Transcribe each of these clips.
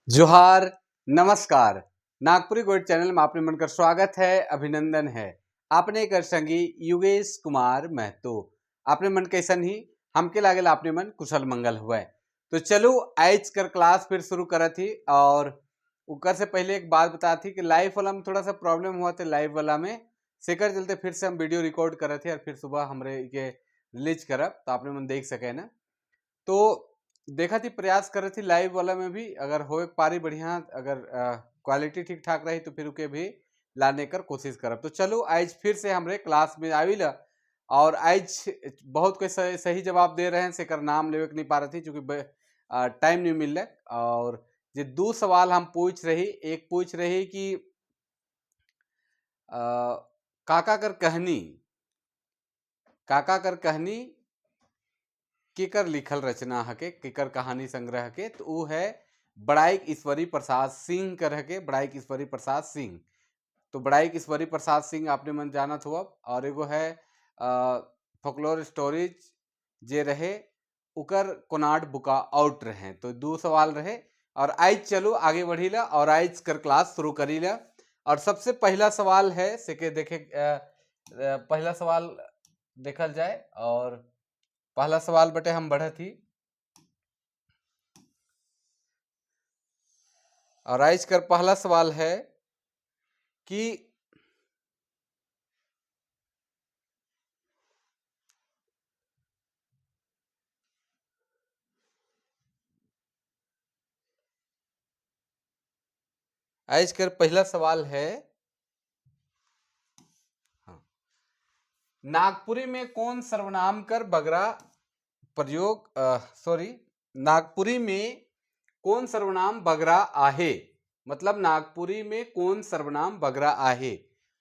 जोहार, नमस्कार। नागपुरी गोइड चैनल में आपने मन कर स्वागत है, अभिनंदन है। आपने कर संगी युगेश कुमार महतो। आपने मन कैसन ही हमके लागेल आपने मन कुशल मंगल हुआ है। तो चलो आज कर क्लास फिर शुरू करत थी और उकर से पहले एक बात बता थी कि लाइव वाला में थोड़ा सा प्रॉब्लम हुआ था। लाइव वाला में सेकर चलते फिर से हम वीडियो रिकॉर्ड करत थे और फिर सुबह हमरे के रिलीज करब, तो आपने मन देख सके ना। तो देखा थी, प्रयास कर थी लाइव वाला में भी अगर हो पारी बढ़िया, अगर क्वालिटी ठीक ठाक रही तो फिर उके भी लाने कर कोशिश करब। तो चलो आज फिर से हमरे क्लास में आविल और आज बहुत कोई सही जवाब दे रहे हैं, सेकर नाम लेवे के नहीं पा रही थी चूँकि टाइम नहीं मिल रहा। और जे दो सवाल हम पूछ रही, एक पूछ रही कि काका कर कहनी, काका कर कहनी केकर लिखल रचना हके, केकर कहानी संग्रह हके, तो वो है बड़ाइक ईश्वरी प्रसाद सिंह कर हके, बड़ाइक ईश्वरी प्रसाद सिंह। तो बड़ाइक ईश्वरी प्रसाद सिंह आपने मन जाना हुआ। और एगो है फोकलोर स्टोरीज जे रहे उकर कोनाड बुका आउट रहे। तो दो सवाल रहे और आज चलो आगे बढ़ीला और आज कर क्लास शुरू करीला। और सबसे पहला सवाल है से के देखे, पहला सवाल देखल जाए और पहला सवाल बटे हम बढ़त ही। और आज कर पहला सवाल है कि आज कर पहला सवाल है, हाँ, नागपुरी में कौन सर्वनाम कर बगरा प्रयोग, सॉरी, नागपुरी में कौन सर्वनाम बगरा आहे, मतलब नागपुरी में कौन सर्वनाम बगरा आहे।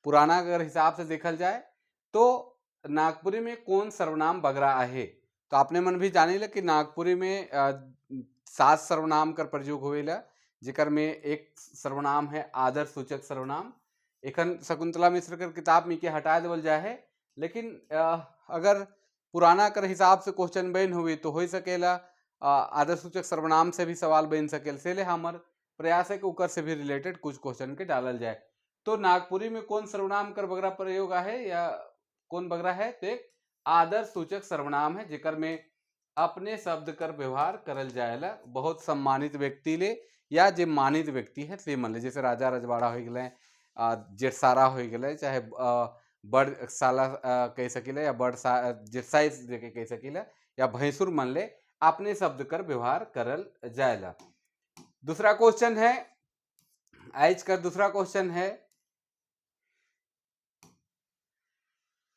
पुराना अगर हिसाब से देखल जाए तो नागपुरी में कौन सर्वनाम बगरा आहे, तो आपने मन भी जाने लग कि नागपुरी में 7 सर्वनाम कर प्रयोग होवेला, जेकर में एक सर्वनाम है आदर सूचक सर्वनाम। एखन शकुंतला मिश्र कर किताब में के हटा देवल जाए है, लेकिन अगर पुराना कर हिसाब से क्वेश्चन बन हुई तो हो सकेला आदर सूचक सर्वनाम से भी सवाल बन सकेला। से ले हमार प्रयास है कि उकर से भी रिलेटेड कुछ क्वेश्चन के डालल जाए। तो नागपुरी में कौन सर्वनाम कर बगरा प्रयोग है या कौन बगरा है, तो एक आदर सूचक सर्वनाम है जेकर में अपने शब्द कर व्यवहार करल जाएला बहुत सम्मानित व्यक्ति ले या जे मानित व्यक्ति है से मन ले, जैसे राजा रजवाड़ा हो गए, जेठसारा हो गए, चाहे बड़ साला कह सकीले या बड़ सा जेठसाई जेके कह सकीले या भैंसुर मन ले, अपने शब्द कर व्यवहार करल जाएला। दूसरा क्वेश्चन है आज का, दूसरा क्वेश्चन है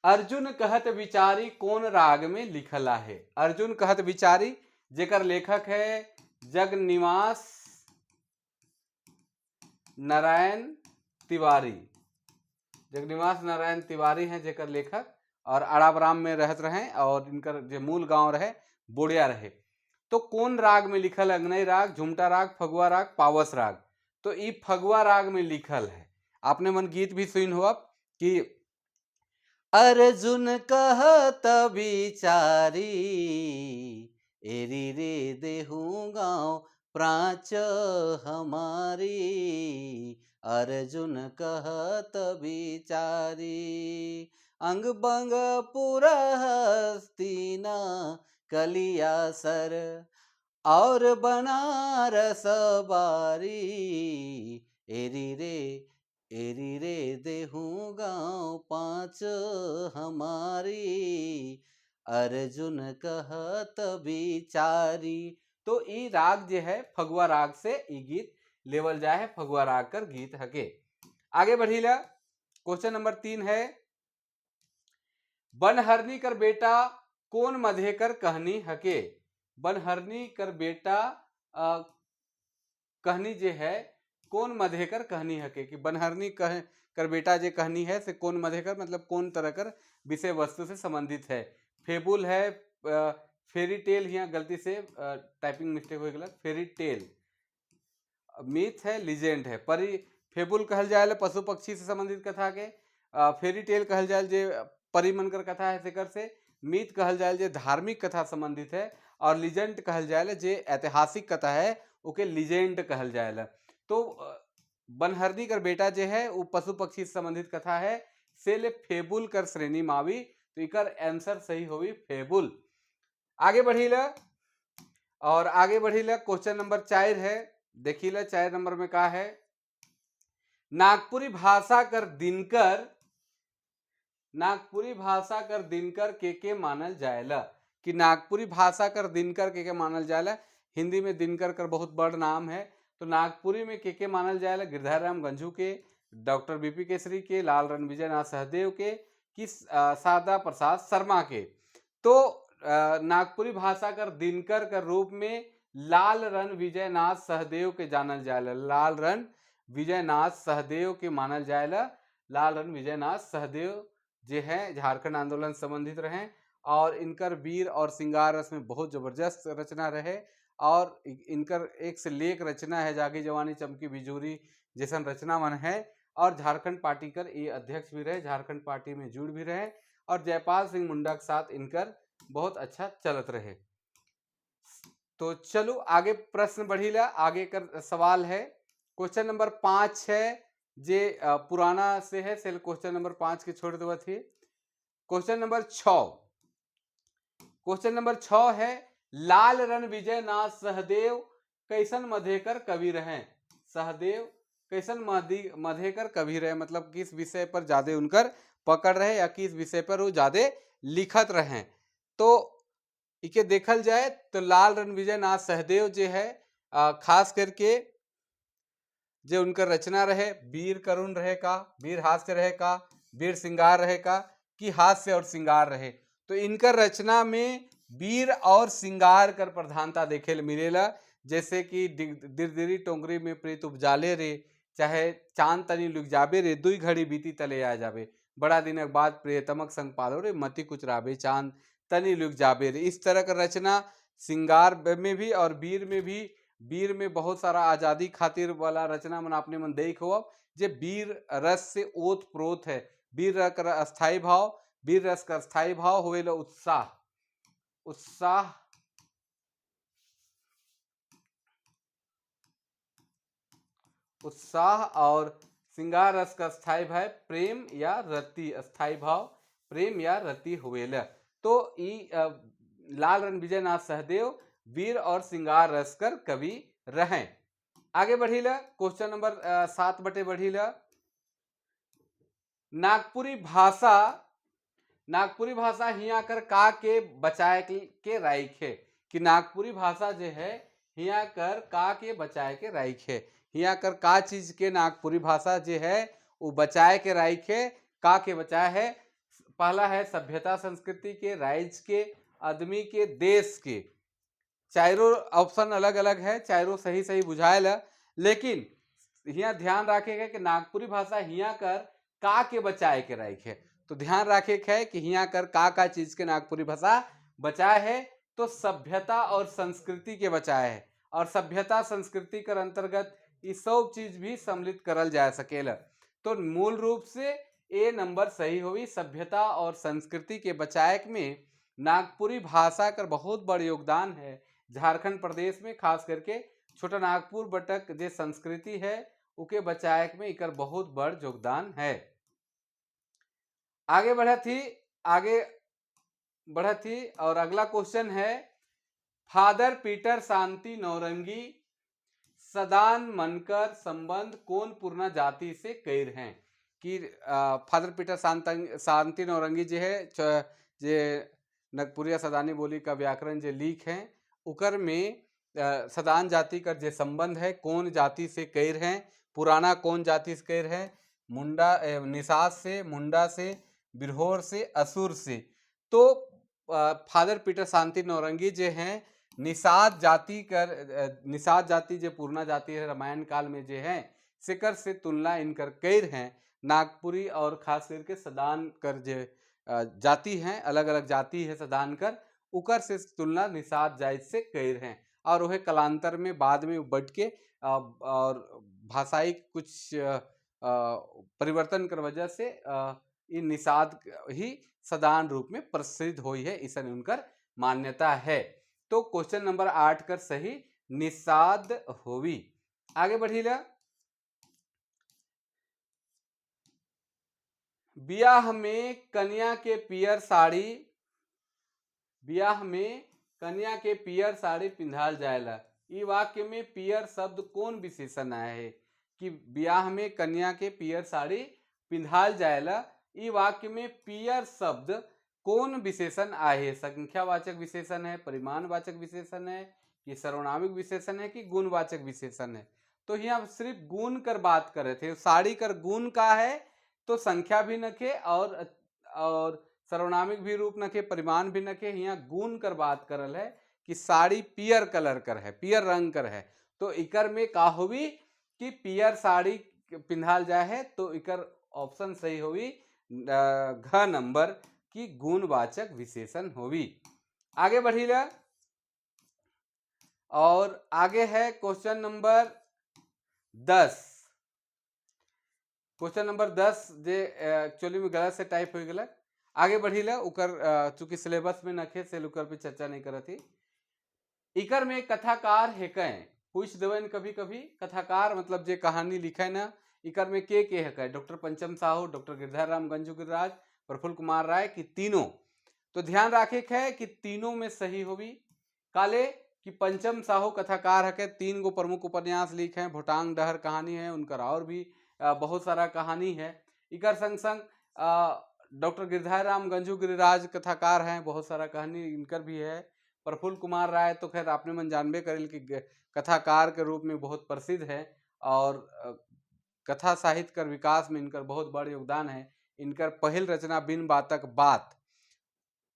अर्जुन कहत विचारी कौन राग में लिखला है। अर्जुन कहत विचारी जेकर लेखक है जगनिवास नारायण तिवारी। जगनिवास नारायण तिवारी हैं जेकर लेखक और अड़ाबराम में रहत रहे और इनकर जो मूल गांव रहे बोड़िया रहे। तो कौन राग में लिखल, अंगनई राग, झुमटा राग, फगुआ राग, पावस राग। तो ई फगुआ राग में लिखल है। आपने मन गीत भी सुन हुआ कि अर्जुन कहत विचारी एरी रे देहू गाँव प्राच हमारी, अर्जुन कहत विचारी अंग बंग पुरहस्तिना कलिया सर और बनारस बारी, एरी रे एरी रे देहू गाँव पाँच हमारी, अर्जुन कहत विचारी। तो ई राग जे है फगुआ राग से ई गीत लेवल जाए है, फगुआ राग कर गीत हके। आगे बढ़ीला क्वेश्चन नंबर 3 है बनहरनी कर बेटा कौन मधेकर कहनी हके। बनहरनी कर बेटा कहनी जे है कौन मधेकर कहनी हके, कि बनहरनी कह कर बेटा जे कहनी है से कौन मधेकर, मतलब कौन तरह कर विषय वस्तु से संबंधित है। फेबुल है, फेरी टेल, यहाँ गलती से टाइपिंग मिस्टेक हो गया, फेरी टेल मिथ है, लीजेंड है। परी फेबुल कहल जाए पशु पक्षी से संबंधित कथा के, फेरी टेल कहल जाए जे परी मन कर कथा है सेकर से, मिथ कहल जाए जे धार्मिक कथा संबंधित है, और लीजेंड कहल जाए जे ऐतिहासिक कथा है ओके लीजेंड कहल जाएला। तो बनहरदी कर बेटा जे है वो पशु पक्षी से संबंधित कथा है, से ले फेबुल कर श्रेणी में आवी। तो इकर आंसर सही होवी फेबुल। आगे बढ़ीला और आगे बढ़ीला, क्वेश्चन नंबर 4 है। देखीला 4 नंबर में का है, नागपुरी भाषा कर दिनकर, नागपुरी भाषा कर दिनकर के मानल जाएला? कि नागपुरी भाषा कर दिनकर के मानल जाएला? हिंदी में दिनकर कर बहुत बड़ नाम है, तो नागपुरी में के मानल जाएला? गिरधारी राम गंझू के, डॉक्टर बीपी केसरी के, लाल रणविजय नाथ सहदेव के, कि शारदा प्रसाद शर्मा के? तो नागपुरी भाषा कर दिनकर कर रूप में लाल रण विजय नाथ सहदेव के जानल जाएला। लाल रण विजयनाथ सहदेव के मानल जाएला। लाल रण विजयनाथ सहदेव जे है झारखंड आंदोलन संबंधित रहे और इनकर वीर और सिंगार रस में बहुत जबरदस्त रचना रहे और इनकर एक से लेक रचना है, जागी जवानी चमकी बिजूरी जैसन रचना मन है। और झारखंड पार्टी कर ये अध्यक्ष भी रहे, झारखंड पार्टी में जुड़ भी रहे और जयपाल सिंह मुंडा के साथ इनकर बहुत अच्छा चलत रहे। तो चलो आगे प्रश्न बढ़ीला। आगे कर सवाल है क्वेश्चन नंबर 5 है, जे पुराना से है, से क्वेश्चन नंबर 5 के छोड़ देवत ही। क्वेश्चन नंबर 6, क्वेश्चन नंबर 6 है, लाल रण विजय नाथ सहदेव कैसन मधेकर कवि रहे? सहदेव कैसन मधेकर कवि रहे, मतलब किस विषय पर ज्यादा उनकर पकड़ रहे या किस विषय पर वो ज्यादा लिखत रहे? तो इके देखल जाए तो लाल रण विजय नाथ सहदेव जो है खास करके जो उनकर रचना रहे, वीर करुण रहे का, वीर हास्य रहे का, वीर सिंगार रहे का, कि हास्य और सिंगार रहे? तो इनकर रचना में वीर और सिंगार कर प्रधानता देखे मिलेला। जैसे कि दिरदिरी टोंगरी में प्रीत उपजाले रे, चाहे चांद तनी लुक जाबे रे, दुई घड़ी बीती तले आ जाबे, बड़ा दिनक बाद प्रियतमक संग पालो रे, मति कुचराबे चांद तनी लुक जाबे रे। इस तरह का रचना सिंगार में भी और वीर में भी, वीर में बहुत सारा आज़ादी खातिर वाला रचना मन अपने मन देख हो, जे वीर रस से ओत प्रोत है। वीर रस का अस्थाई भाव, वीर रस का अस्थाई भाव होवेला उत्साह, उत्साह उत्साह और सिंगार रस का स्थायी भाव प्रेम या रति, अस्थाई भाव प्रेम या रति होवेला। तो ई लाल रण विजयनाथ सहदेव वीर और सिंगार रस कर कवि रहें। आगे बढ़ीला क्वेश्चन नंबर 7 बटे बढ़ीला। नागपुरी भाषा, नागपुरी भाषा हिया कर का के बचाए के राइक है? कि नागपुरी भाषा जो है हिया कर का के बचाए के राइक है? हिया कर का चीज के नागपुरी भाषा जो है वो बचाए के राइक है, का के बचाए है? पहला है सभ्यता संस्कृति के, राइज के, आदमी के, देश के। चारों ऑप्शन अलग अलग है, चारों सही सही बुझायल है, लेकिन हिया ध्यान रखे के कि नागपुरी भाषा हिया कर का के बचाए के राइक है। तो ध्यान रखे के है कि हिया कर का का चीज के नागपुरी भाषा बचाए है। तो सभ्यता और संस्कृति के बचाए है और सभ्यता संस्कृति कर अंतर्गत ये सब चीज भी सम्मिलित करल जा सकेला। तो मूल रूप से ए नंबर सही होगी। सभ्यता और संस्कृति के बचाए में नागपुरी भाषा का बहुत बड़ योगदान है। झारखंड प्रदेश में खास करके छोटा नागपुर बटक जे संस्कृति है उके बचाए में इकर बहुत बड़ योगदान है। आगे बढ़त ही, आगे बढ़त ही और अगला क्वेश्चन है, फादर पीटर शांति नौरंगी सदान मनकर संबंध कौन पूर्णा जाति से कैर हैं? कि फादर पीटर शांति नौरंगी जी है जे नगपुरिया सदानी बोली का व्याकरण जे लीक हैं, उकर में सदान जाति का जे संबंध है कौन जाति से कैर हैं? पुराना कौन जाति से कैर है? मुंडा निषाद से, मुंडा से, बिरहोर से, असुर से। तो फादर पीटर शांति नौरंगी जे हैं निषाद जाति कर, निषाद जाति जे पूर्णा जाति है रामायण काल में जे हैं सिकर से तुलना इनकर कैर हैं। नागपुरी और खास करके सदान कर जे जाति हैं, अलग अलग जाति है सदान कर, उकर से तुलना निषाद जाति से कैर हैं और वह कलांतर में बाद में बढ़ के और भाषाई कुछ परिवर्तन कर वजह से इन निषाद ही सदान रूप में प्रसिद्ध हुई है, इस उनकर मान्यता है। तो क्वेश्चन नंबर 8 कर सही निषाद होवी। आगे बढ़ीला। बियाह में कन्या के पियर साड़ी, बियाह में कन्या के पियर साड़ी पिंधाल जाएला। ई वाक्य में पियर शब्द कौन विशेषण आया है कि बियाह में कन्या के पियर साड़ी पिंधाल जाएला? ई वाक्य में पियर शब्द कौन विशेषण आए है? संख्यावाचक विशेषण है, परिमाणवाचक विशेषण है, कि सर्वनामिक विशेषण है, कि गुणवाचक विशेषण है? तो यहाँ सिर्फ गुण कर बात कर रहे थे। साड़ी कर गुण का है तो संख्या भी नखे और सर्वनामिक भी रूप नखे, परिमाण भी नखे। यहाँ गुण कर बात करल है कि साड़ी पियर कलर कर है, पियर रंग कर है, तो इकर में का होवी कि पियर साड़ी पिंधाल जाए है, तो इकर ऑप्शन सही होवी घ नंबर की गुणवाचक विशेषण होवी। आगे बढ़ीला और आगे है क्वेश्चन नंबर 10। क्वेश्चन नंबर 10 जे एक्चुअली में गलत से टाइप हो गया। आगे बढ़ीला, उकर चूंकि सिलेबस में नखे से उकर पे चर्चा नहीं करत ही। इकर में कथाकार है कहें पूछ देवन कभी कभी, कथाकार मतलब जे कहानी लिखे ना, इकर में के है? डॉक्टर पंचम साहू, डॉक्टर गिरधर राम गंजू गिरिराज, प्रफुल्ल कुमार राय की तीनों। तो ध्यान रखे है कि तीनों में सही होगी। काले कि पंचम साहू कथाकार है, 3 गो प्रमुख उपन्यास लिखे हैं, भोटांग डहर कहानी है उनकर, और भी बहुत सारा कहानी है। इकर संग संग डॉक्टर गिरधर राम गंजू गिरिराज कथाकार हैं, बहुत सारा कहानी इनकर भी है। प्रफुल्ल कुमार राय तो खैर आपने मन जानबे करेल कि कथाकार के रूप में बहुत प्रसिद्ध है और कथा साहित्य कर विकास में इनकर बहुत बड़ योगदान है। इनकर पहिल रचना बिन बातक बात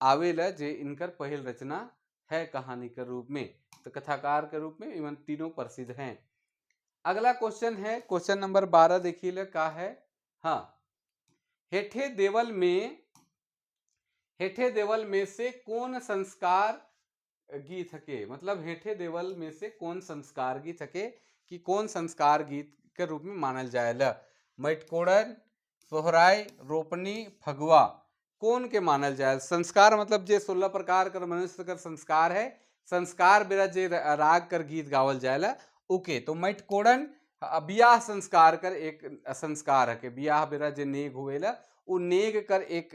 आवेला, जे इनकर पहिल रचना है कहानी के रूप में, तो कथाकार के रूप में इवन तीनों प्रसिद्ध हैं। अगला क्वेश्चन है क्वेश्चन नंबर 12, देखिए का है। हाँ, हेठे देवल में, हेठे देवल में से कौन संस्कार गीत हके? मतलब हेठे देवल में से कौन संस्कार गीत हके कि कौन संस्कार गीत के रूप में मानल जाएला? मटकोड़न, सोहराई, रोपनी, फगुआ, कौन के मानल जाए? संस्कार मतलब जे 16 प्रकार कर मनुष्य कर संस्कार है, संस्कार बेरा जे राग कर गीत गावल जाएला ओके। तो मटकोड़न बियाह संस्कार कर एक संस्कार है कि बियाह बेरा जे नेग हुएला वो नेग कर एक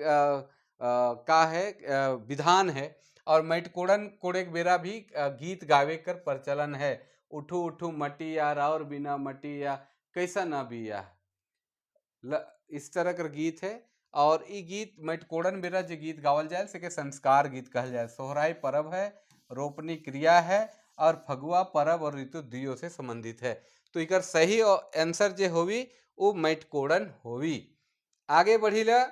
का है विधान है। और मटकोड़न कोड़े बेरा भी गीत गावे कर प्रचलन है। उठू उठू मटिया राउर बिना मटिया कैसा ना बिया, इस तरह कर गीत है। और ई गीत मटकोड़न बेरा जो गीत गावल जाए से के संस्कार गीत कहल जाए। सोहराई परब है, रोपनी क्रिया है और फगुआ परब और ऋतु दियो से संबंधित है। तो इकर सही आंसर जे होवी वो मटकोड़न होवी। आगे बढ़ीला।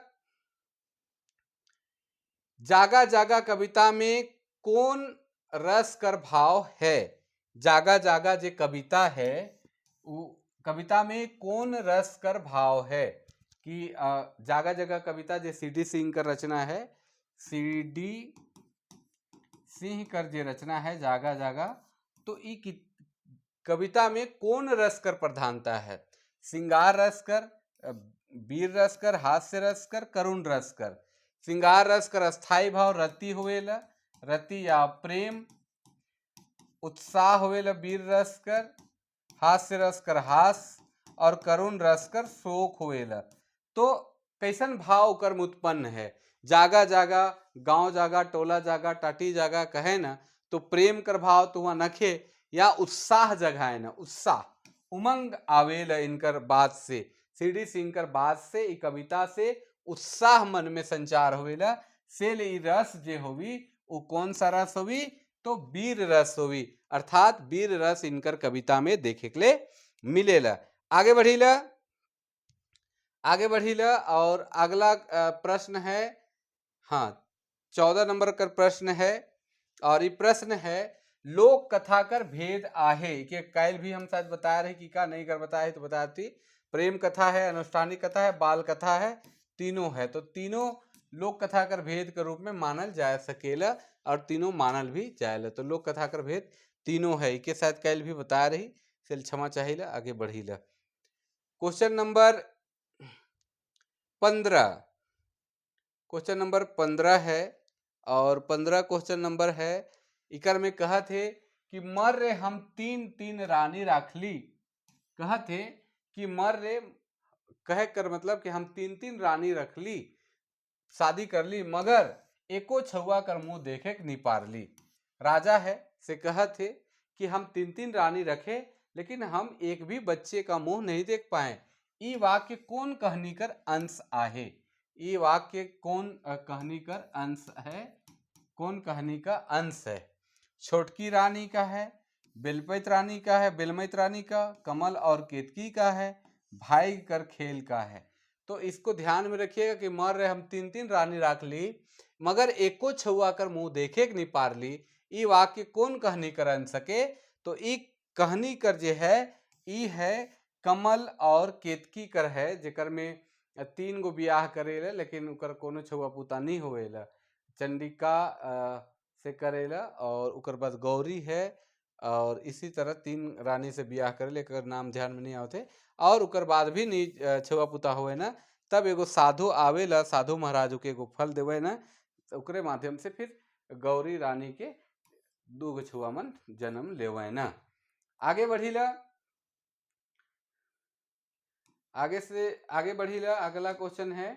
जागा जागा कविता में कौन रस कर भाव है? जागा जागा जे कविता है वो कविता में कौन रस कर भाव है? कि जागा जागा कविता जे सी डी सिंह कर रचना है, सी डी सिंह कर जे रचना है जागा जागा, तो ई कविता में कौन रस कर प्रधानता है? श्रृंगार रस कर, वीर रस कर, हास्य रस कर, करुण रस कर। श्रृंगार रस कर अस्थायी भाव रति होवेला, रति या प्रेम, उत्साह होवेला वीर रस कर, हास्य रस कर हास और करुण रस कर शोक होवेला। तो कैसन भाव कर्म उत्पन्न है? जागा जागा गांव जागा टोला जागा टाटी जागा कहे ना, तो प्रेम कर भाव तो वहाँ नखे या उत्साह जगाए ना, उत्साह उमंग आवेल इनकर बात से, सी डी सिंह कर बात से, ई कविता से उत्साह मन में संचार होवेला। से ई रस जे होवी वो कौन सा रस होवी? तो वीर रस होवी, अर्थात वीर रस इनकर कविता में देखे के लिए मिलेला। आगे बढ़ीला, आगे बढ़ीला और अगला प्रश्न है, हाँ 14 नंबर का प्रश्न है। और ये प्रश्न है लोक कथा कर भेद आहे कि कल भी हम शायद बता रहे कि का नहीं कर बताए तो बताती। प्रेम कथा है, अनुष्ठानिक कथा है, बाल कथा है, तीनों है। तो तीनों लोक कथा कर भेद के रूप में मानल जा सकेला और तीनों मानल भी जाएला। तो लोक कथा कर भेद तीनों है, के शायद कल भी बता रही, फिर क्षमा चाहिए। आगे बढ़ीला। क्वेश्चन नंबर 15, क्वेश्चन नंबर 15 है और 15 क्वेश्चन नंबर है। इकर में कहत है कि कि मर रे हम तीन तीन रानी राखली। कहत है कि मर रे, कहे कर मतलब कि हम तीन तीन रानी रखली, शादी कर ली, मगर एको छुआ कर मुंह देखे के नहीं पारली। राजा है से कहत है कि हम तीन तीन रानी रखे, लेकिन हम एक भी बच्चे का मुंह नहीं देख पाए। ई वाक्य कौन कहनी कर अंश आहे? ई वाक्य कौन कहनी कर अंश है? कौन कहनी का अंश है? छोटकी रानी का है, बेलपैत रानी का है, बेलमैत रानी का, कमल और केतकी का है, भाई कर खेल का है। तो इसको ध्यान में रखिएगा कि मर रहे हम तीन तीन रानी राख ली, मगर एको छुआ कर मुंह देखे के नहीं पारली। ई वाक्य कौन कहनी कर अंश सके? तो ई कहनी कर जे है, ई है कमल और केतकी कर है, जेकर में तीन गो बियाह करेला, लेकिन उकर कोनो छुआ पुता नहीं होवेला। चंडिका से करेला और उकर बाद गौरी है और इसी तरह तीन रानी से बियाह करेले, एकर नाम ध्यान में नहीं आवते। और उकर बाद भी नहीं छुआ पुता होवे ना, तब एगो साधु आवेला, साधु महाराज के एगो फल देवे ना, तो ओकरे माध्यम से फिर गौरी रानी के दू गो छुआ मन जन्म लेवे ना। आगे बढ़ीला, आगे से आगे बढ़ीला। अगला क्वेश्चन है,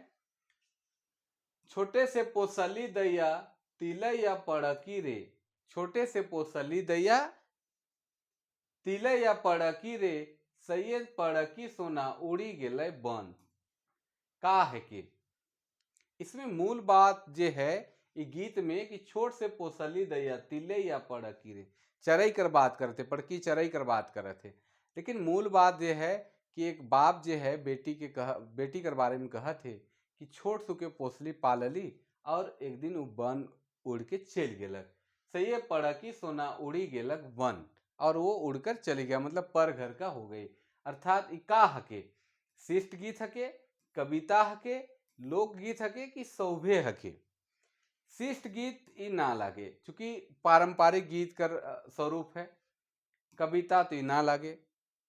छोटे से पोसली दैया तिलैया पड़की रे। छोटे से पोसली दैया तिलैया पड़की रे, सैयद पड़की सोना उड़ी गेलै बन। का है कि इसमें मूल बात जे है ई गीत में कि छोट से पोसली दैया तिलैया पड़की रे, चरई कर बात करते, पड़की चरई कर बात करते। लेकिन मूल बात जे है कि एक बाप जे है बेटी के कह, बेटी कर बारे में कहत है कि छोट सुके पोसली पालली और एक दिन उ बन उड़ के चल गेलक। सही पड़की सोना उड़ी गेलक वन, और वो उड़कर चली गया, मतलब पर घर का हो गई। अर्थात का हके? शिष्ट गीत हके, कविता हके, लोकगीत हके कि सौभे हके? शिष्ट गीत ई ना लागे, चूंकि पारंपरिक गीत कर स्वरूप है। कविता तो ई ना लागे।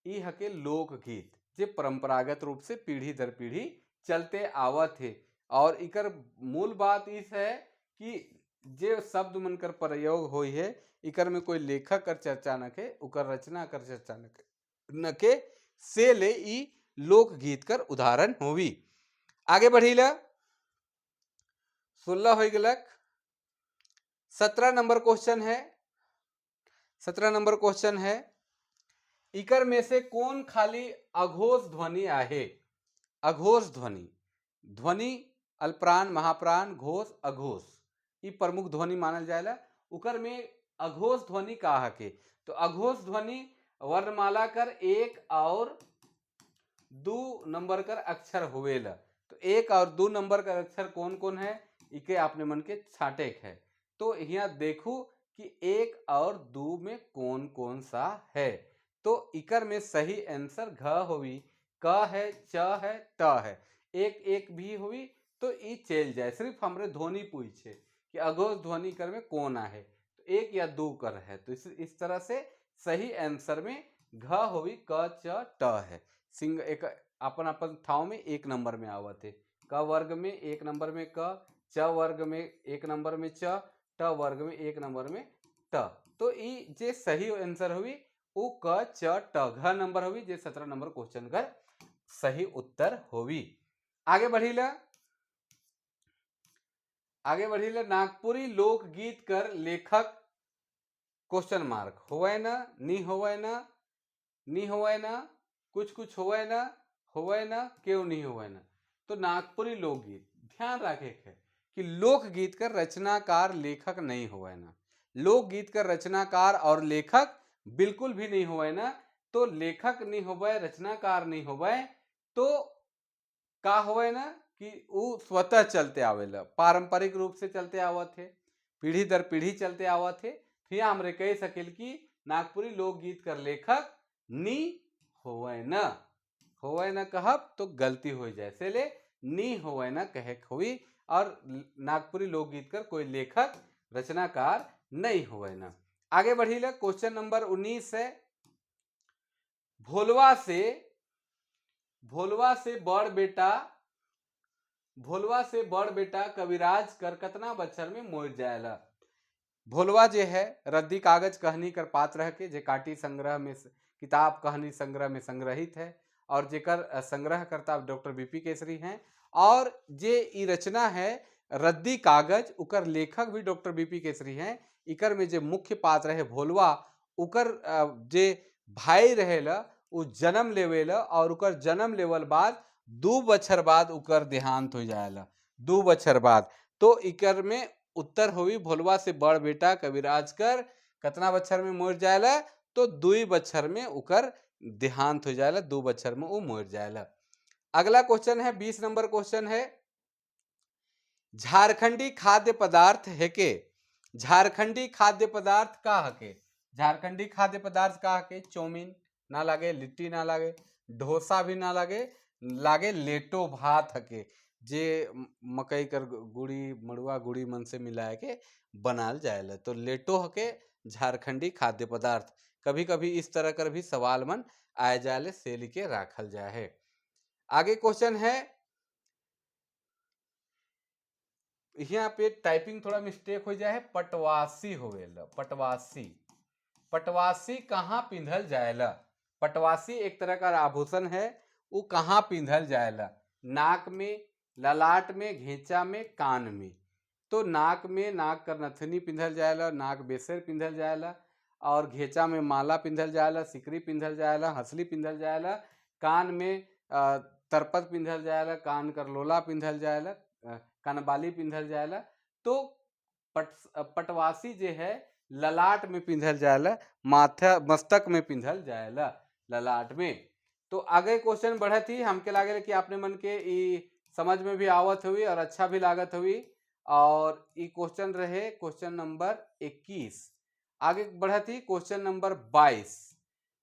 ई हके लोकगीत, जे परंपरागत रूप से पीढ़ी दर पीढ़ी चलते आवत है। और इकर मूल बात इस है कि जे शब्द मन कर प्रयोग होई है, इकर में कोई लेखक कर चर्चा न के, उकर रचना कर चर्चा न के, से ले ई लोकगीत कर उदाहरण होवी। आगे बढ़ीला, 16 हो गलक। 17 नंबर क्वेश्चन है, 17 नंबर क्वेश्चन है, इकर में से कौन खाली अघोष ध्वनि आहे? अघोष ध्वनि, ध्वनि अल्पप्राण, महाप्राण, घोष, अघोष, ई प्रमुख ध्वनि मानल जाएला। उकर में अघोष ध्वनि का हके? तो अघोष ध्वनि वर्णमाला कर 1 और 2 नंबर कर अक्षर होवेला। तो 1 और 2 नंबर का अक्षर कौन कौन है, इके आपने मन के छाटे है। तो यहाँ देखू कि 1 और 2 में कौन कौन सा है। तो इकर में सही आंसर घ होवी, क है, च है, ट है, एक एक भी हुई तो ई चल जाए। सिर्फ हमरे ध्वनि पूछे कि अघोष ध्वनि कर में कौन आहे, तो 1 या 2 कर है। तो इस तरह से सही आंसर में घ होवी, क, च, ट है। सिंह एक अपन अपन ठाव में 1 नंबर में आवत है। क वर्ग में 1 नंबर में क, च वर्ग में 1 नंबर में च, ट वर्ग में 1 नंबर में ट। तो ई जे सही आंसर हुई वो क, च, ट, घ नंबर हुई, जे 17 नंबर क्वेश्चन कर सही उत्तर होवी। आगे बढ़ीला, आगे बढ़ीला। नागपुरी लोकगीत कर लेखक क्वेश्चन मार्क होवे ना, नी होवे ना, नी होवे ना, कुछ कुछ होवे ना, होवे ना, क्यों नहीं होवे ना। तो नागपुरी लोकगीत ध्यान रखे है कि लोकगीत कर रचनाकार लेखक नहीं होवे ना, लोकगीत कर रचनाकार और लेखक बिल्कुल भी नहीं होवे ना। तो लेखक नहीं होवे, रचनाकार नहीं होवे, तो का होवे ना कि वो स्वतः चलते आवेला, पारंपरिक रूप से चलते आवत है, पीढ़ी दर पीढ़ी चलते आवत है। फिर हमरे कह सकेल कि नागपुरी लोकगीत कर लेखक नी होवे ना, होवे ना कहब तो गलती हो जाए, से नी होवे ना कहे हुई। और नागपुरी लोकगीत कर कोई लेखक रचनाकार नहीं होवे ना। आगे बढ़ीला, क्वेश्चन नंबर 19 है, भोलवा से, भोलवा से बड़ बेटा, भोलवा से बड़ बेटा कविराज कर कतना बच्चर में मोर जाएला? भोलवा जे है रद्दी कागज कहानी कर पात्र है के जे काटी संग्रह में, किताब कहानी संग्रह में संग्रहित है और जेकर संग्रहकर्ता डॉक्टर बीपी केसरी हैं। और जे ई रचना है रद्दी कागज, उकर लेखक भी डॉक्टर बीपी केसरी हैं। इकर में जे मुख्य पात्र है भोलवा, उकर जे भाई रहेला उ जन्म लेवेला और उकर जन्म लेवल बाद 2 बछर बाद उकर देहांत हो जाएला, 2 बछर बाद। तो इकर में उत्तर होई, भोलवा से बड़ बेटा कविराज कर कतना बछर में मर जाएला? तो 2 बछर में उकर देहांत हो जाएला, 2 बछर में वो मर जाएला। अगला क्वेश्चन है, 20 नंबर क्वेश्चन है, झारखंडी खाद्य पदार्थ है के। झारखंडी खाद्य पदार्थ का हके? झारखंडी खाद्य पदार्थ का हके? चौमिन ना लागे, लिट्टी ना लागे, डोसा भी ना लागे, लागे लेटो भात हके, जे मकई कर गुड़ी, मड़ुआ गुड़ी मन से मिलाए के बनाल जाएला। तो लेटो हके झारखंडी खाद्य पदार्थ। कभी कभी इस तरह कर भी सवाल मन आए जाले, से लिखे राखल जाए है। आगे क्वेश्चन है, यहाँ पे टाइपिंग थोड़ा मिस्टेक हो जाए है, पटवासी होवेला। पटवासी, पटवासी कहाँ पिंधल जाएला? पटवासी एक तरह का आभूषण है, वो कहाँ पिंधल जाएला? नाक में, ललाट में, घेंचा में, कान में। तो नाक में नाक कर नथनी पिंधल जाएला, नाक बेसर पिंधल जाएला और घेंचा में माला पिंधल जाएला, सिकरी पिंधल जाएला, हंसली पिंधल जाएला। कान में तरपत पिंधल जाएला, कान कर लोला पिंधल जाएला, कनबाली पिंधल जाएला। तो पटवासी जे है ललाट में पिंधल जाएला, माथा, मस्तक में पिंधल जाएला, ललाट में। तो आगे क्वेश्चन बढ़त ही। हमके लागे कि आपने मन के ई समझ में भी आवत हुई और अच्छा भी लागत हुई। और ई क्वेश्चन रहे क्वेश्चन नंबर 21। आगे बढ़त ही क्वेश्चन नंबर 22।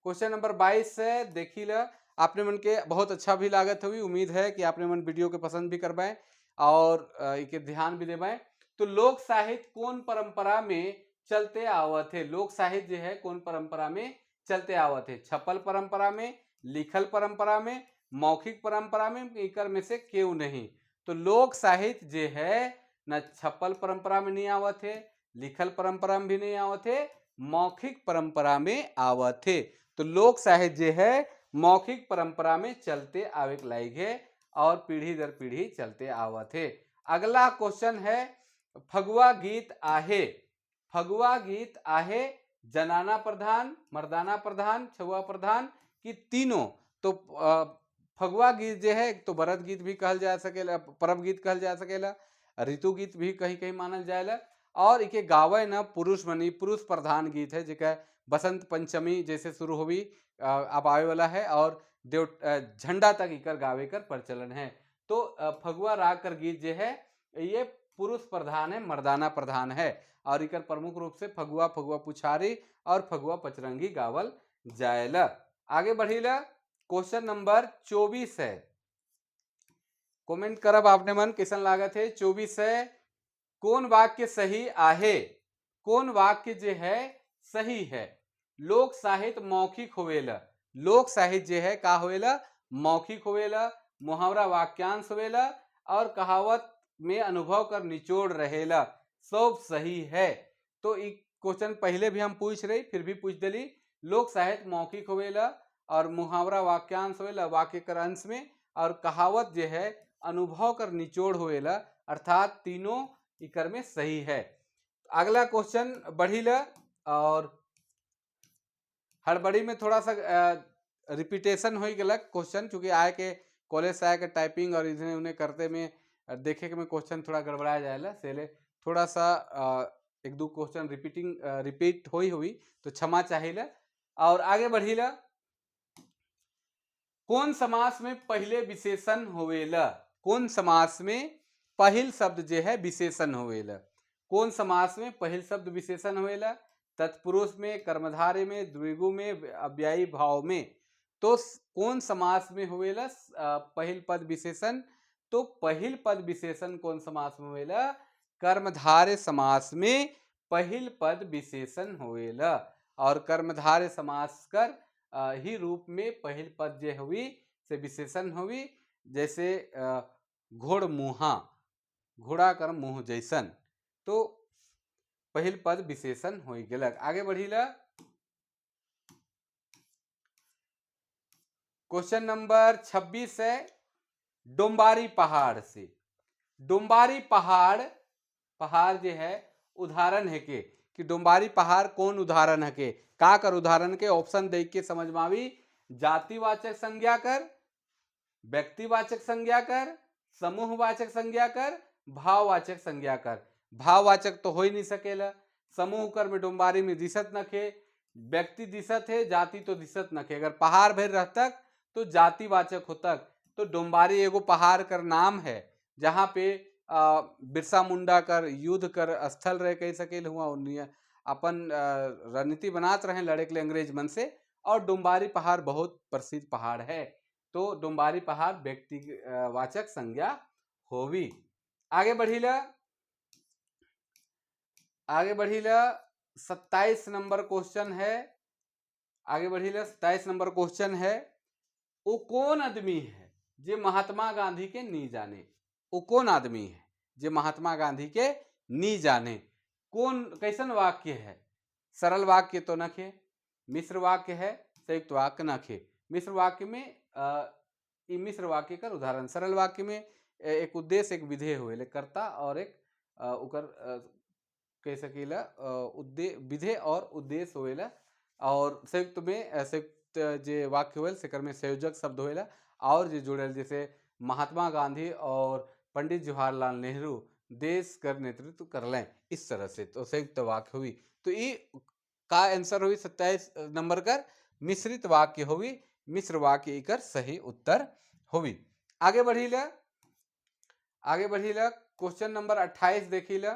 क्वेश्चन नंबर 22 है, देखी ल, आपने मन के बहुत अच्छा भी लागत हुई। उम्मीद है कि आपने मन वीडियो के पसंद भी करवाएं और इके ध्यान भी देवाएं। तो लोक साहित्य कौन परंपरा में चलते आवत है? लोक साहित्य जो है कौन परंपरा में चलते आवत है? छपल परंपरा में, लिखल परंपरा में, मौखिक परंपरा में, इकर में से क्यों नहीं? तो लोक साहित्य जो है न छपल परंपरा में नहीं आवत है, लिखल परंपरा में भी नहीं आवत है, मौखिक परंपरा में आवत है। तो लोक साहित्य जो है मौखिक परंपरा में चलते आवे के लायक है और पीढ़ी दर पीढ़ी चलते आवत है। अगला क्वेश्चन है, फगुआ गीत आहे। फगुआ गीत आहे जनाना प्रधान, मर्दाना प्रधान, छुआ प्रधान की तीनों? तो फगुआ गीत जो है, तो बरत गीत भी कहल जा सकेला, परब गीत कहल जा सकेला, ऋतु गीत भी कहीं कहीं मानल जाएला और इके गावे न पुरुष मनी, पुरुष प्रधान गीत है, जेका बसंत पंचमी जैसे शुरू होवी, अब आवे वाला है और देव झंडा तक इकर गावे कर प्रचलन है। तो फगुआ राग कर गीत जो है ये पुरुष प्रधान है, मर्दाना प्रधान है और इकर प्रमुख रूप से फगुआ, फगुआ पुछारी और फगुआ पचरंगी गावल जाएला। आगे बढ़ीला, क्वेश्चन नंबर 24 है। कमेंट करब आपने मन कैसन लागत है। 24 है, कौन वाक्य सही आहे? कौन वाक्य जो है सही है? लोक साहित्य मौखिक होवेला। लोक साहित्य जो है का होवेला? मौखिक होवेला, मुहावरा वाक्यांश होवेला और कहावत में अनुभव कर निचोड़ रहेला। सब सही है। तो एक क्वेश्चन पहले भी हम पूछ रही, फिर भी पूछ दिली। लोक साहित्य मौखिक होवेला और मुहावरा वाक्यांश होवेला वाक्य कर अंश में और कहावत जो है अनुभव कर निचोड़ होवेला, अर्थात तीनों इकर में सही है। अगला क्वेश्चन बढ़ीला और हड़बड़ी में थोड़ा सा रिपीटेशन हो गया क्वेश्चन, चूंकि आए के कॉलेज से आए के टाइपिंग और इन्हें उन्हें करते में देखे के में क्वेश्चन थोड़ा गड़बड़ा जाएला, से थोड़ा सा एक दो क्वेश्चन रिपीटिंग रिपीट हुई हुई तो क्षमा चाहिए। और आगे बढ़ीला, कौन समास में पहले विशेषण होवेला? कौन समास में पहिल शब्द जो है विशेषण होवेला? कौन समास में पहिल शब्द विशेषण होवेला? तत्पुरुष में, कर्मधारय में, द्विगु में, अव्ययी भाव में। तो कौन समास में होवेला पहिल पद विशेषण? तो पहिल पद विशेषण कौन समास में होवेला? कर्मधारय समास में पहिल पद विशेषण होवेला और कर्मधारय समास कर ही रूप में पहिल पद जे हुई से विशेषण हुई, जैसे घोड़ मुहा, घोड़ा कर मुंह जैसन। तो पहिल पद विशेषण हो गेलक। आगे बढ़ीला, क्वेश्चन नंबर 26 है, डोम्बारी पहाड़ से। डोम्बारी पहाड़, पहाड़ जो है उदाहरण है के कि डोम्बारी पहाड़ कौन उदाहरण है के, का कर उदाहरण के ऑप्शन देख के समझ में आवी। जातिवाचक संज्ञा कर, व्यक्तिवाचक संज्ञा कर, समूहवाचक संज्ञा कर, भाववाचक संज्ञा कर। भाववाचक तो हो ही नहीं सकेला, समूह कर में डोम्बारी में दिसत नखे, व्यक्ति दिसत है, जाति तो दिसत नखे। अगर पहाड़ भर रहतक तो जातिवाचक होतक। तो डोम्बारी एगो पहाड़ कर नाम है जहाँ पे बिरसा मुंडा कर युद्ध कर स्थल रहे कह सकेल हुआ, अपन रणनीति बनात रहे लड़े के लिए अंग्रेज मन से। और डोम्बारी पहाड़ बहुत प्रसिद्ध पहाड़ है, तो डोम्बारी पहाड़ व्यक्ति वाचक संज्ञा होवी। आगे बढ़ीला, आगे बढ़ीला, 27 नंबर क्वेश्चन है। आगे बढ़ीला, 27 नंबर क्वेश्चन है, वो कौन आदमी है जे महात्मा गांधी के नी जाने? वो कौन आदमी है जे महात्मा गांधी के नी जाने? कौन कैसन वाक्य है? सरल वाक्य तो नखे, मिश्र वाक्य है, संयुक्त वाक्य नखे। मिश्र वाक्य में मिश्र वाक्य का उदाहरण, सरल वाक्य में एक उद्देश्य एक विधेय हुए, कर्ता और एक उकर कह सकीला विधेय और उद्देश्य होएला। और संयुक्त में संयुक्त जे वाक्य होएल सेकर में संयोजक शब्द होएला और जे जुड़ल, जैसे महात्मा गांधी और पंडित जवाहरलाल नेहरू देश कर नेतृत्व कर लें, इस तरह से तो संयुक्त वाक्य हुई। तो ये का आंसर हुई 27 नंबर कर मिश्रित वाक्य हुई, मिश्र वाक्य इकर सही उत्तर हुई। आगे बढ़ीला, आगे बढ़ीला, क्वेश्चन नंबर 28 देखीला।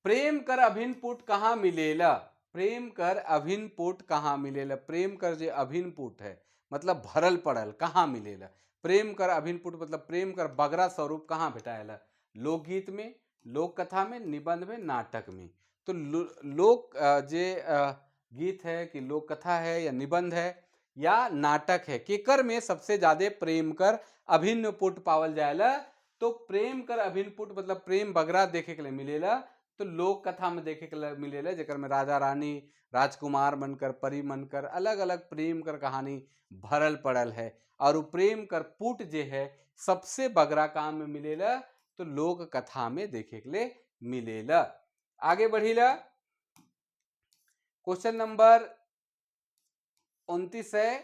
प्रेम कर अभिन्न पुट कहाँ मिलेला? प्रेम कर अभिन्न पुट कहाँ मिलेला? प्रेम कर जो अभिन्न पुट है मतलब भरल पड़ल कहाँ मिलेला? प्रेम कर अभिन्न पुट मतलब प्रेम कर बगरा स्वरूप कहाँ भेटाएला? लोकगीत में, लोक कथा में, निबंध में, नाटक में। तो लोक जे गीत है कि लोक कथा है या निबंध है या नाटक है, केकर में सबसे ज्यादा प्रेम कर अभिन्न पुट पावल जाएला? तो प्रेम कर अभिन्न पुट मतलब प्रेम बगरा देखे के लिए मिलेला तो लोक कथा में देखे के लिए मिलेला, जेकर में राजा रानी राजकुमार बनकर परी बनकर अलग अलग प्रेम कर कहानी भरल पड़ल है। और वो प्रेम कर पुट जे है सबसे बगरा काम में मिलेला तो लोक कथा में देखे के लिए मिलेला। आगे बढ़ीला, क्वेश्चन नंबर 29 है।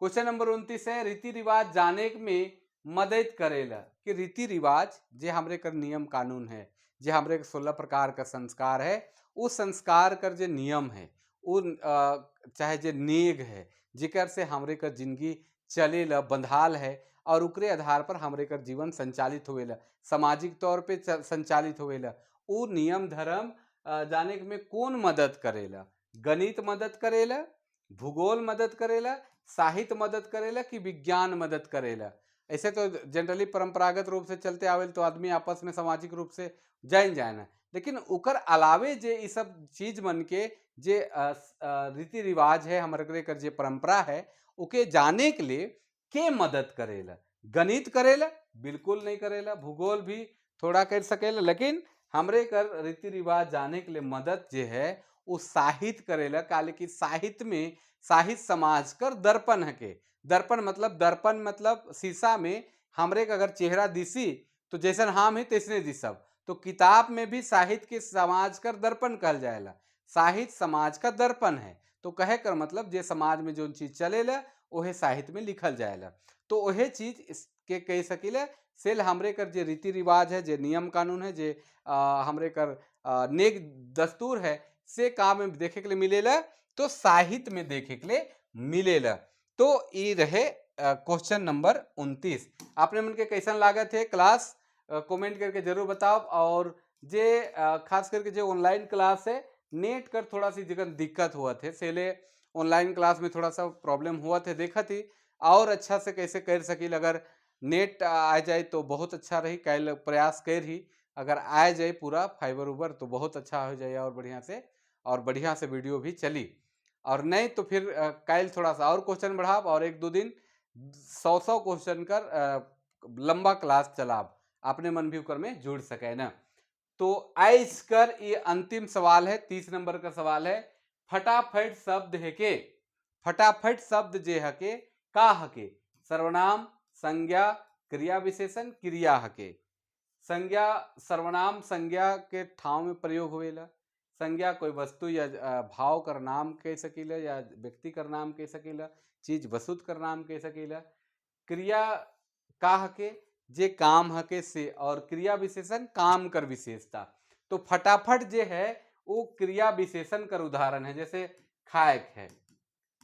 क्वेश्चन नंबर 29 है, रीति रिवाज जाने में मदद करेला कि रीति रिवाज जे हमरे कर नियम कानून है, जे हमरे 16 प्रकार का संस्कार है, उस संस्कार कर जे नियम है, उन चाहे जे नेग है जेकर से हमरे कर जिंदगी चलेला बंधाल है और उकरे आधार पर हमरे कर जीवन संचालित होवेला, सामाजिक तौर पे संचालित होवेला, वो नियम धर्म जाने में कौन मदद करेला? गणित मदद करेला, भूगोल मदद करेला, साहित्य मदद करेला कि विज्ञान मदद करेला? ऐसे तो जनरली परंपरागत रूप से चलते आवेल तो आदमी आपस में सामाजिक रूप से जान जाए ना, लेकिन उकर अलावे जे ये सब चीज मन के जे रीति रिवाज है हमारे कर जे परंपरा है उके जाने के लिए के मदद करेला? गणित करेला? बिल्कुल नहीं करेला। भूगोल भी थोड़ा कर सकेला, लेकिन हमरे कर रीति रिवाज जाने के लिए मदद जे है वो साहित्य करेला। काले कि साहित्य में साहित्य समाज कर दर्पण है के दर्पण मतलब दर्पण मतलब शीशा में हमरे का अगर चेहरा दिसी तो जैसन हम है तैसने दिसब। तो किताब में भी साहित्य के समाज कर दर्पण कहल जाएला, साहित्य समाज का दर्पण है। तो कहे कर मतलब जे समाज में जो चीज चलेला वह साहित्य में लिखल जाएला। तो वह चीज इसके कह सकीले सेल हमरे कर जे रीति रिवाज है, जे नियम कानून है, जे हमरे कर नेक दस्तूर है से काम में देखे के लिए मिलेला तो साहित्य में देखे के लिए मिलेला। तो ये रहे क्वेश्चन नंबर 29। आपने मन के कैसन लागत है क्लास कमेंट करके जरूर बताओ। और जे खास करके जो ऑनलाइन क्लास है नेट कर थोड़ा सी जगह दिक्कत हुआ थे सेले ऑनलाइन क्लास में थोड़ा सा प्रॉब्लम हुआ थे देखा थी और अच्छा से कैसे कर सकील। अगर नेट आ जाए तो बहुत अच्छा रही, कल प्रयास कर ही अगर आ जाए पूरा फाइबर उबर तो बहुत अच्छा हो जाए और बढ़िया से वीडियो भी चली। और नहीं तो फिर कल थोड़ा सा और क्वेश्चन बढ़ाब और 1-2 दिन 100-100 क्वेश्चन कर लंबा क्लास चलाब, अपने मन भी उकर में जुड़ सके ना। तो आइस कर ये अंतिम सवाल है, 30 नंबर का सवाल है। फटाफट शब्द है के, फटाफट शब्द जे हके का हके? सर्वनाम, संज्ञा, क्रिया विशेषण, क्रिया हके। संज्ञा, सर्वनाम संज्ञा के ठाव में प्रयोग होवेला। संज्ञा कोई वस्तु या भाव कर नाम कह सकीला या व्यक्ति कर नाम कह सकीला, चीज वस्तु कर नाम कह सकीला। क्रिया का हके? जे काम हके से, और क्रिया विशेषण काम कर विशेषता। तो फटाफट जे है वो क्रिया विशेषण कर उदाहरण है। जैसे खायक है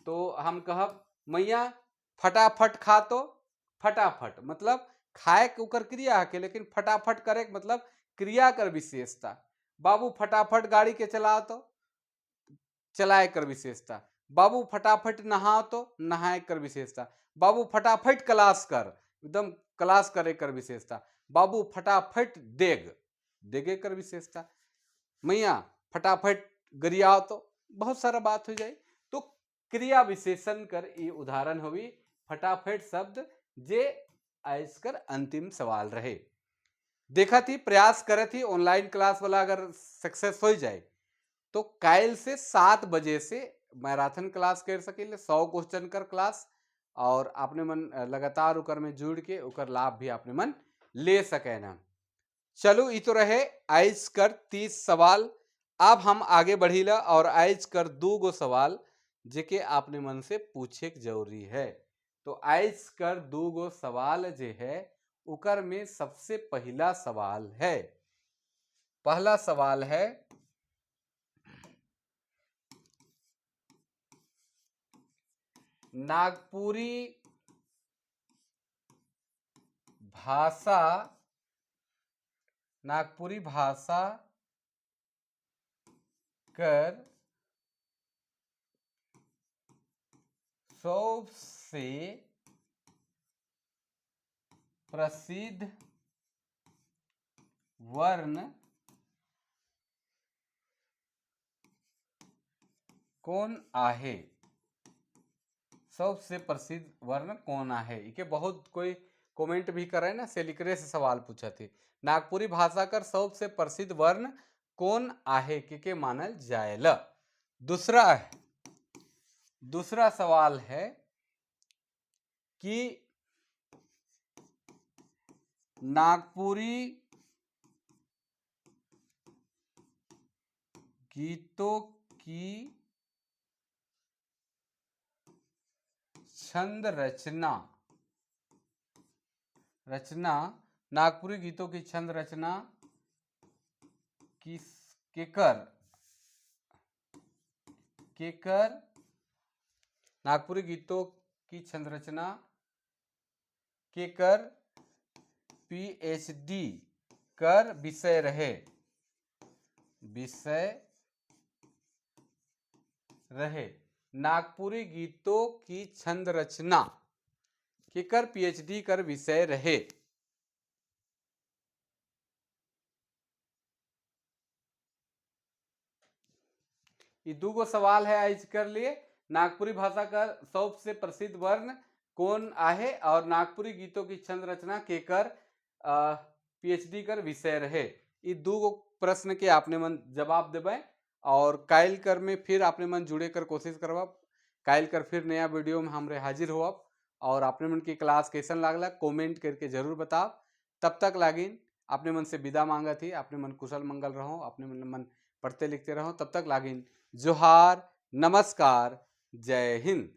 तो हम कहब मैया फटाफट खा, तो फटाफट मतलब खाए के ओकर क्रिया हके, लेकिन फटाफट करे के मतलब क्रिया कर विशेषता। बाबू फटाफट गाड़ी के चलाओ तो चलाए कर विशेषता। बाबू फटाफट नहाओ तो नहाए कर विशेषता। बाबू फटाफट क्लास कर, एकदम क्लास करे कर विशेषता। बाबू फटाफट देग, देगे कर विशेषता। मैया फटाफट गरियाओ तो बहुत सारा बात हो जाए। तो क्रिया विशेषण कर ये उदाहरण हुई फटाफट शब्द, जे कर अंतिम सवाल रहे। देखा थी, प्रयास करे थी ऑनलाइन क्लास वाला अगर सक्सेस हो जाए तो कायल से 7 बजे से मैराथन क्लास कर सकीले, 100 क्वेश्चन कर क्लास, और आपने मन लगातार उकर में जुड़ के उकर लाभ भी आपने मन ले सके ना। चलो ये तो रहे आइज कर 30 सवाल। अब हम आगे बढ़ीला और आइज कर 2 गो सवाल जेके आपने मन से पूछे के जरूरी है। तो आइज कर 2 गो सवाल जे है उकर में सबसे पहला सवाल है, पहला सवाल है नागपुरी भाषा, नागपुरी भाषा कर सबसे प्रसिद्ध वर्ण कौन आहे? सबसे प्रसिद्ध वर्ण कौन आहे? इके बहुत कोई कमेंट भी करे ना, सेलिकरे से सवाल पूछा थी। नागपुरी भाषा कर सबसे प्रसिद्ध वर्ण कौन आहे के मानल जाएला? दूसरा सवाल है कि नागपुरी गीतों की छंद रचना, रचना, नागपुरी गीतों की छंद रचना किस केकर, केकर नागपुरी गीतों की छंद रचना केकर पीएचडी कर विषय रहे, विषय रहे। नागपुरी गीतों की छंद रचना केकर पीएचडी कर विषय रहे। ये 2 गो सवाल है आज कर लिए। नागपुरी भाषा का सबसे प्रसिद्ध वर्ण कौन आहे और नागपुरी गीतों की छंद रचना केकर पीएचडी कर विषय रहे। ये 2 गो प्रश्न के आपने मन जवाब देवे और कायल कर में फिर आपने मन जुड़े कर कोशिश करवा। कायल कर फिर नया वीडियो में हमरे हाजिर हो आप और आपने मन की क्लास कैसन लागला कमेंट करके जरूर बताओ। तब तक लागिन अपने मन से विदा मांगा थी। अपने मन कुशल मंगल रहो, अपने मन पढ़ते लिखते रहो। तब तक लागिन जोहार, नमस्कार, जय हिंद।